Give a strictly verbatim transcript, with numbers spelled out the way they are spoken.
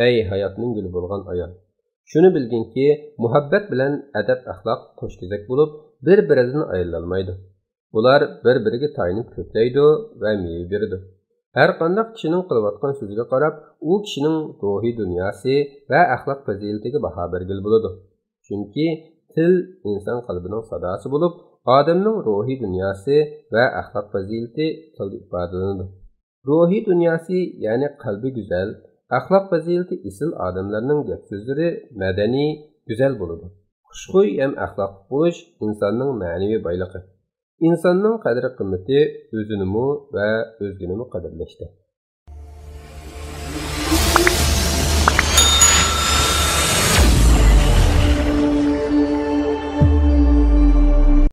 ئەي ھاياتنىڭ گۈلى بولغان ئايال! شۇنى بىلگىنكى، مۇھەببەت بىلەن ئەدەپ-ئەخلاق قوشكېزەك بولۇپ، بىر-بىرىدىن ئايرىلالمايدۇ. بۇلار بىر-بىرىگە تايىنىپ كۆكلەيدۇ ۋە مېۋە بېرىدۇ. ھەر قانداق كىشىنىڭ قىلىۋاتقان سۆزىگە قاراپ، ئۇ كىشىنىڭ روھىي دۇنياسى ۋە ئەخلاق پەزىلىتىگە باھا بەرگىلى بولىدۇ. چۈنكى تىل ئىنسان قەلبىنىڭ ساداسى بولۇپ، ئادەمنىڭ روھىي دۇنياسى ۋە ئەخلاق پەزىلىتى تىلدا ئىپادىلىنىدۇ. روھىي دۇنياسى، يەنى قەلبى گۈزەل، ئەخلاق پەزىلىتى ئېسىل ئادەملەرنىڭ گەپ-سۆزلىرى مەدەنىي، گۈزەل بولىدۇ. خۇشخۇي ھەم ئەخلاقلىق بولۇش ئىنساننىڭ مەنىۋى بايلىقى. ئىنساننىڭ قەدىر-قىممىتى ئۆزىنىمۇ ۋە ئۆزگىنىمۇ قەدىرلەشتە.